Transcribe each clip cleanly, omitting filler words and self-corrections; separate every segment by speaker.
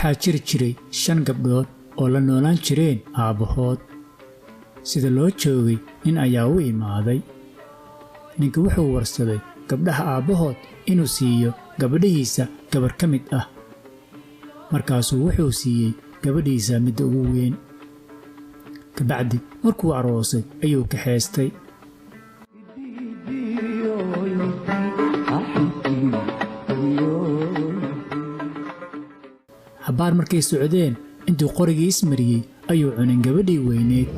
Speaker 1: Waxaa jiri jiray 5 gabdhood oo la noolaan jireen aabbahood. Sida loo joogay nin ayaa u imaaday. Ninka wuxuu warsaday gabdhaha aabbahood inuu siiyo gabadhiisa gabar ka mid ah. Markaasuu wuxuu siiyey gabadhiisa midda ugu weyn. Kabacdi markuu aroosay ayuu kaxaystay. Xabaar markay socdeen intuu qorigii ismariyey ayuu cunin gabadhii weyneyd.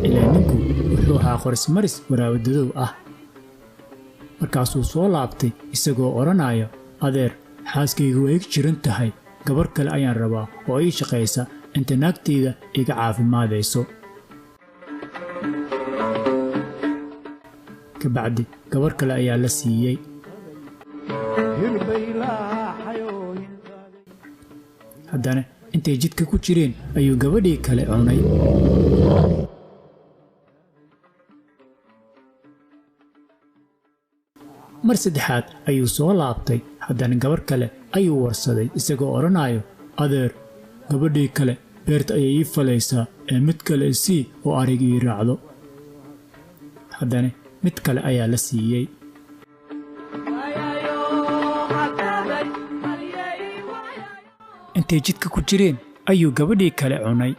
Speaker 1: Ilaa ninku wuxuu ahaa qorismaris waraabadadow ah. Markaasuu soo laabtay isagoo odhanaya, adeer, xaaskaygu way ig jiran tahay, gabar kale ayaan rabaa oo ii shaqaysa inta naagtayda iga caafimaadayso. Kabacdi gabar kale ayaa la siiyey. Haddana intay jidka ku jireen ayuu gabadhii kale cunay. Mar saddexaad ayuu soo laabtay, haddana gabar kale ayuu warsaday isagoo odhanayo, adeer, gabadhii kale beerta ayay ii falaysaa ee mid kale isii oo ariga ii raacdo. Haddana mid kale ayaa la siiyey. Intay jidka ku jireen ayuu gabadhii kale cunay.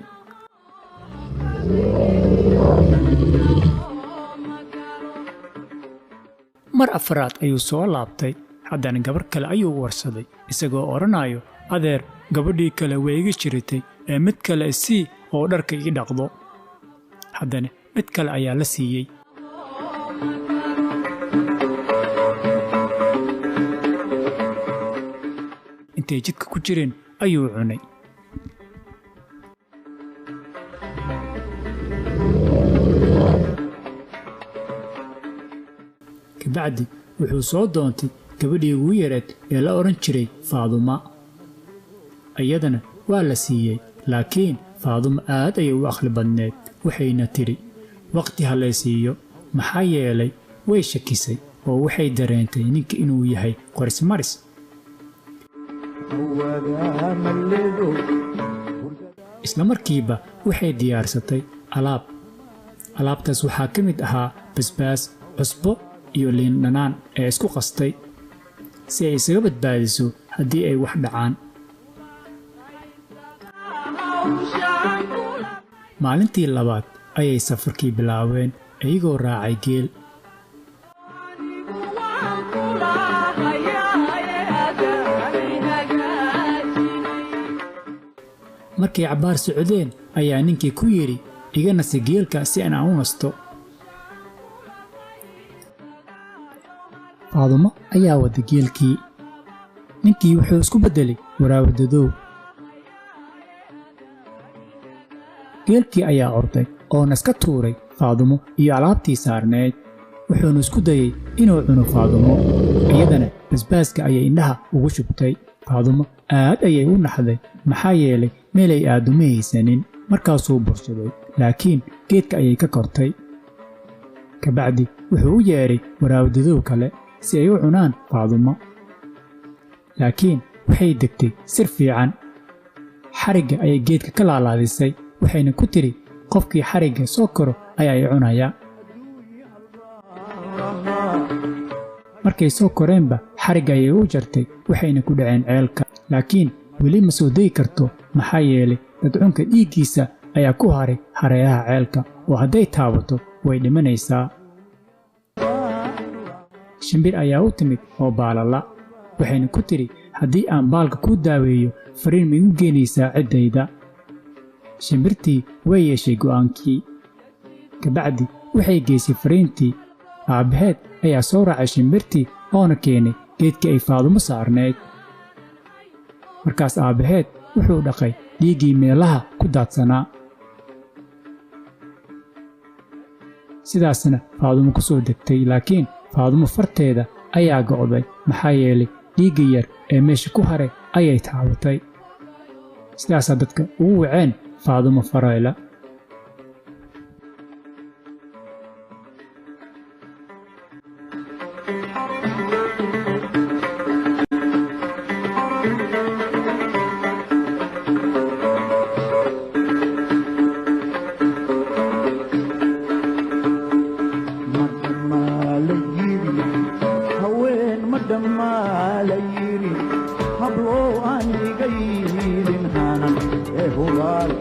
Speaker 1: Mar afraad ayuu soo laabtay, haddana gabar kale ayuu warsaday isagoo odhanayo, adeer, gabadhii kale way iga jiratay ee mid kale isii oo dharka ii dhaqdo. Haddana mid kale ayaa la siiyey. Intay jidka ku jireen ayuu cunay. Kabacdi wuxuu soo doontay gabadhii ugu yareed ee la odhan jiray Faaduma. Iyadana waa la siiyey, laakiin Faaduma aad ayay u aqli badneed, waxayna tidhi, waqti ha lay siiyo, maxaa yeelay way shakisay oo waxay dareentay ninka inuu yahay qorismaris. Isla markiiba waxay diyaarsatay alaab. Alaabtaas waxaa ka mid ahaa basbaas, cusbo iyo liin dhanaan ee isku qastay si ay isaga badbaadiso haddii ay wax dhacaan. Maalintii labaad ayay safarkii bilaabeen iyagoo raacay geel. Markay cabbaar socdeen ayaa ninkii ku yidhi, iga nasi geelka si aan u nasto. Faadumo ayaa wada geelkii. Ninkii wuxuu isku beddelay waraabadadow. Geelkii ayaa orday oona iska tuuray Faadumo iyo alaabtii saarneyd. Wuxuuna isku dayay inuu cuno Faadumo. Iyadana basbaaska ayay indhaha ugu shubtay. Faadumo aad ayay u naxday, maxaa yeelay meelay aad uma haysanin. Markaasuu bursaday, laakiin geedka ayay ka kortay. Kabacdi wuxuu u yeedhay waraabadadow kale si ay u cunaan Faadumo. Laakiin waxay degtay sir fiican. Xarigga ayay geedka ka laalaadisay, waxayna ku tidhi, qofkii xarigga soo koro ayaa i cunaya. Markay soo koreenba xarigga ayay u jartay, waxayna ku dhaceen ceelka. Laakiin weli ma soo degi karto, maxaa yeelay dadcunka dhiiggiisa ayaa ku haray hareeraha ceelka, oo hadday taabato way dhimanaysaa. Shimbir ayaa u timid oo baalala, waxayna ku tidhi, haddii aan baalka kuu daaweeyo fariin ma igu geenaysaa ciddayda. Shimbirtii way yeeshay go'aankii. Kabacdi waxay geysay fariintii. Aabbaheed ayaa soo raacay shimbirtii oona keenay geedkii ay Faadumo saarneyd. Markaas aabbaheed wuxuu dhaqay dhiiggii meelaha ku daadsanaa. Sidaasna Faadumo ku soo degtay, laakiin Faadumo farteeda ayaa go'day, maxaa yeelay dhiigga yar ee meesha ku haray ayay taabatay. Sidaasaa dadka ugu waceen Faadumo Farayla.
Speaker 2: Maa la yidhi hablo anigaydin hanan ee hubaal.